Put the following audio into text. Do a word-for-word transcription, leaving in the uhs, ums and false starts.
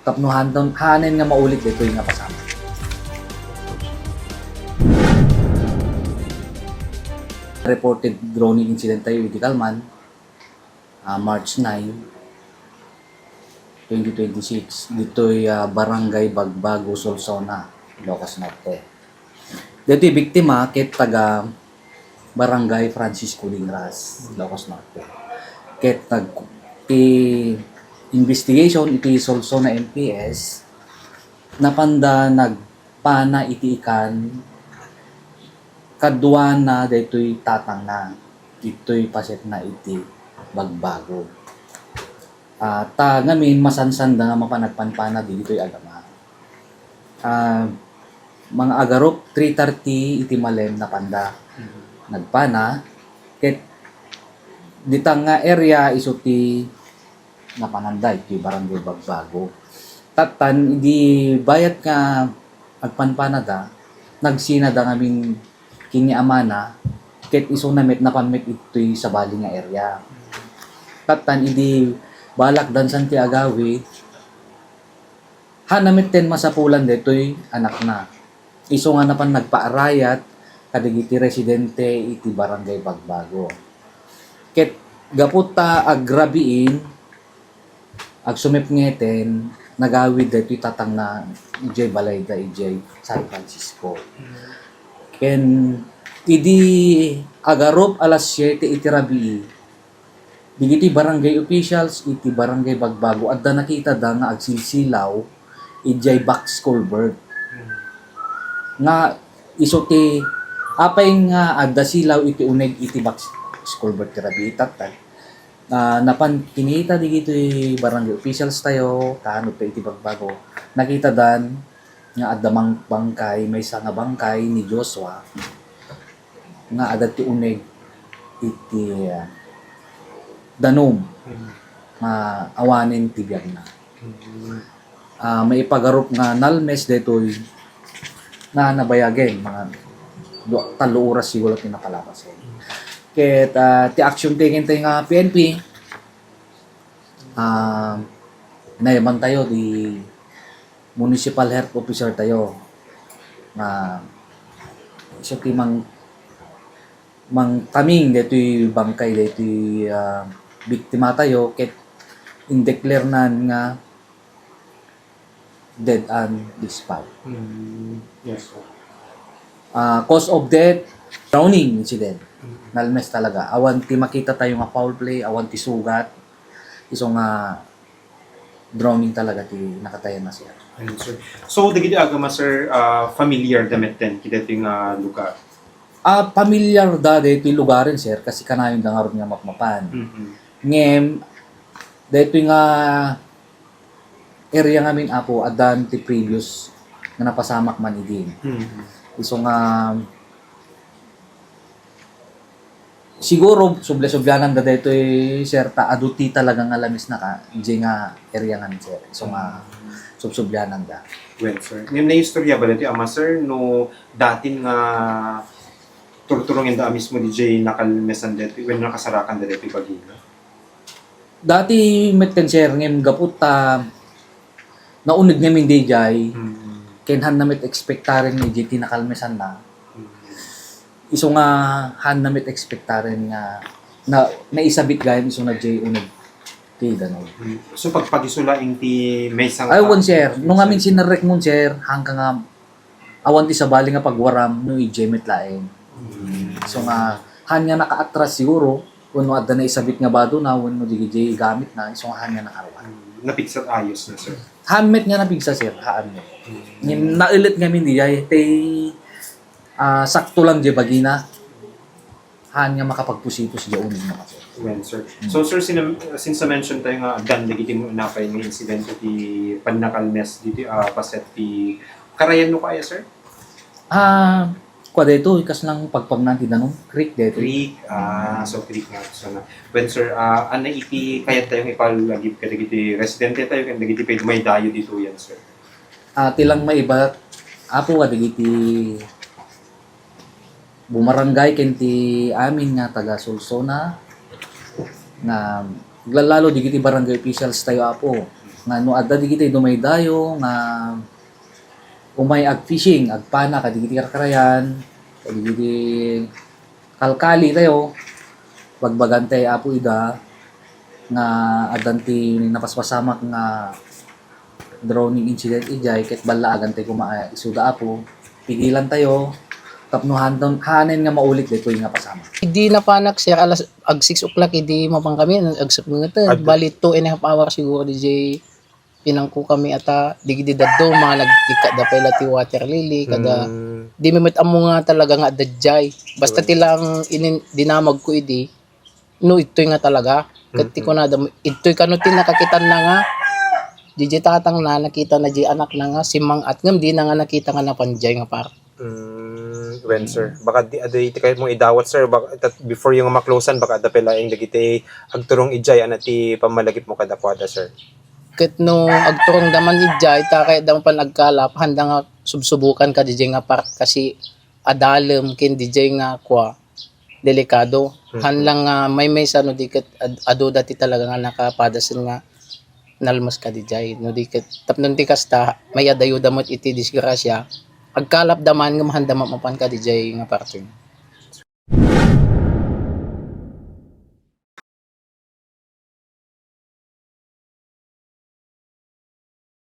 Tapno haanton, haanen nga maulit daytoy nga pasamak. Reported drowning incident tayo iti Calman, ah, March nine, twenty twenty-six, ditoy, ah, Barangay Bagbago, Solsona, Ilocos Norte. Daytoy biktima ket taga Barangay Francisco Ligras, Ilocos Norte. Ket nag-, ti investigation iti Solsona M P S, napanda nagpana iti ikan kaduana daytoy tatangna, ditoy pasetna iti Bagbago. Ah, ta ngamin, masansanda nga mapan nagpanpana ditoy agama. Ah, mga agarup, three thirty iti malem napanda. Mhm. Nagpana, ket dita nga area isu ti napananda iti Barangay Bagbago. Tattan, idi bayat nga agpanpanada, nagsinada ngamin ken ni amana, ket isuna met napan met itoy sabali nga area. Tattan, idi balak dansan ti agawid, haanna metten masapulan daytoy anakna. Isu nga napan nagpaarayat kadagiti residente iti Barangay Bagbago. Ket gapu ta agrabiin, agsumipngeten, nagawid daytoy tatangna idiay balayda idiay San Francisco. Ken idi agarup alas siete iti rabii, dagiti barangay officials iti Barangay Bagbago, adda nakitada nga agsilsilaw idiay box culvert. Nga isu ti apay nga adda silaw iti uneg iti box culvert ti rabii tattan. Ah, napan kinita dagiti barangay officials tayo, kaano tayo iti Bagbago. Nakitadan nga adda mang-, bangkay, maysa nga bangkay ni Joshua nga adda ti uneg iti, ah, danum nga awanen ti biagna. Ah, maipagarup nga nalmes daytoy nga nabayagen, mga dua, tallo oras siguro ti napalabas. Ket, ah, ti action taken tayo nga P N P, ah, nayaban tayo di municipal health officer tayo nga isu ti mang-, mangtaming daytoy bangkay daytoy, ah, biktima tayo ket indeclare nan nga dead on the spot. Mm, yes, sir. Ah, cause of death, drowning incident. Mm. Nalmes talaga. Awan ti makita tayo nga foul play, awan ti sugat. Isu nga drowning talaga ti nakatayan na siya. Ayun, sir. So, dagiti agama, sir, ah, familiar da metten kadaytoy nga lugar? Ah, familiar da daytoy lugaren, sir, kasi kanayon da ngarud nga mapmapan. Mhm. Ngem, daytoy nga area ngamin, Apo, addan ti previous nga napasamak man idi. Mhm. Isu nga, siguro, subli-sublianan da daytoy, sir, ta adu ti talaga nga lamesna ka, idiay nga area ngamin, sir. Isu nga, subsublianan da. Well, sir. Ngem naistorya ba daytoy, ama, sir, no datin nga turturongen da a mismo diay nakalmesan daytoy, wenno nakasarakan da daytoy bagina? Dati met ken, sir, ngem gapu ta nauneg ngamin diay, mm, ken haanna met ekspektaren nga idiay ti nakalmesanna. Mm. Isu nga haanna met ekspektaren nga na, naisabit gayam isuna diay uneg ti danum. Mm. So, pagpagiso laeng ti maysa nga... Ay, wen, sir. No ngamin sinerrekmon, sir, haanka nga awan ti sabali nga pagwaram no idiay met laeng. Mm. So nga, haan nga nakaatras siguro, wenno adda naisabit nga badona, wenno digidiay gamitna, isu nga haan nga nakaruar. Mm. Napigsa ti ayos na, sir? Haan met nga napigsa, sir. Haan met. Mm. Ngem naelet ngamin diay, tay, ah, sakto lang diay bagina. Haan nga makapagpusitos diay unegna, sir. Wen, sir. Hmm. So, sir, sina-, since na-mention tayo nga addan dagiti napay nga insidente ti pannakalmes ditoy, ah, paset ti karayan no kaya, sir? Ah, kua daytoy, kasla pagpagna ti danum, creek daytoy. Creek, ah, so creek nga, so na. Wen, sir, ah, ania iti kayat tayo nga ipalagip kadagiti residente tayo, ken dagiti pay dumadayo ditoyen, sir? Ah, ti lang maibaga, Apo, kadagiti bumarangay ken ti amin nga taga Solsona nga aglalalo dagiti barangay officials tayo, Apo. Nga no adda digiti dumaydayo nga umay ag-fishing, agpana kadagiti karkarayan, kadagiti kalkali tayo, bagbagantay Apo ida nga addan ti napaspasamak nga drowning incident idiay, ket ballaagan tay koma a isuda Apo, pigilan tayo tapno hanton hanen nga maulit daytoy nga pasamak. Idi napanak, sir, alas, ag six o'clock idi mapan kami, agsakmeten. Bali, two and a half hours siguro diay pinangko kami ata, digidi dadduma, nagkikada pay la ti water lily, kada, mm, di mi met ammo nga talaga nga adda diay. Basta, correct, ti lang inin-, dinamag ko idi, no, idtoy nga talaga. Ket ti, mm-mm, kunada, idtoy kano ti nakakitanna nga, diay tatangna, nakitana diay anakna nga simmang-at, ngem dina nga nakita nga napan diay nga par-, Mm, when, sir? Baka di, adi, ti kayatmo idawat, sir, baka, tat-, before yung maklosan, baka adda pay laeng dagiti agturong idiay, ano ti pammalagipmo kadakuada, sir? Ket no agturongda man idiay, ta kayatda man pan agkalap, handa nga subsubukan ka diay nga park kasi adalem ken diay nga kua, delikado. Mhm. Haan lang nga maymaysa no di ket ad-, aduda ti talaga nga nakapadasen nga nalmes ka diay. No di ket tapno ti kasta, mayadayoda met iti disgrasya, agkalapda man ngem handa mapan ka diay nga parten.